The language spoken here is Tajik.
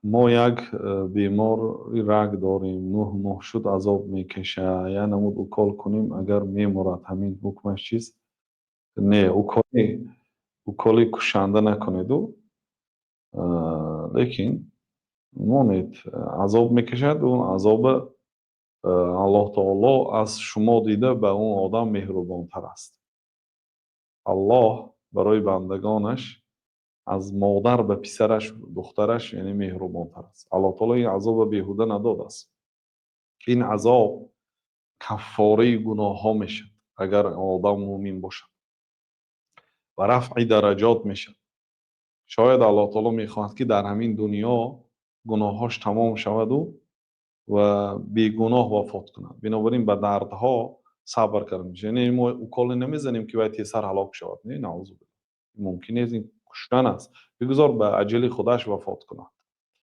Мо як бемори раг дорем, 9 моҳ шуд, азоб мекашад. Як намуд укол кунем, агар мемурад, ҳамин ҳукмаш чист? Не, уколи кушанда накунеду, лекин монед, азоб мекашад. Он азоба Аллоҳ таоло аз шумо дида ба он одам меҳрубонтар аст. Аллоҳ барои бандагонаш аз модар ба писараш, духтараш, яъне меҳрубонтар аст. Аллоҳ таоло ин азоба беҳуда надодааст. Ин азоб каффораи гуноҳҳо мешавад, агар одам мӯмин бошад, ва рафъи дараҷот мешавад. Шояд Аллоҳ таоло мехоҳад, ки дар ҳамин дунё гуноҳҳош тамом шаваду ва бегуноҳ вафот кунад. Бинобар ин ба дардҳо сабр карда мешавад. Яъне мо уколе намезанем, ки вай тезтар ҳалок шавад. Не, наъузу биллоҳ, мумкин нест, ин куштан аст. Бигузор ба аҷали худаш вафот кунад.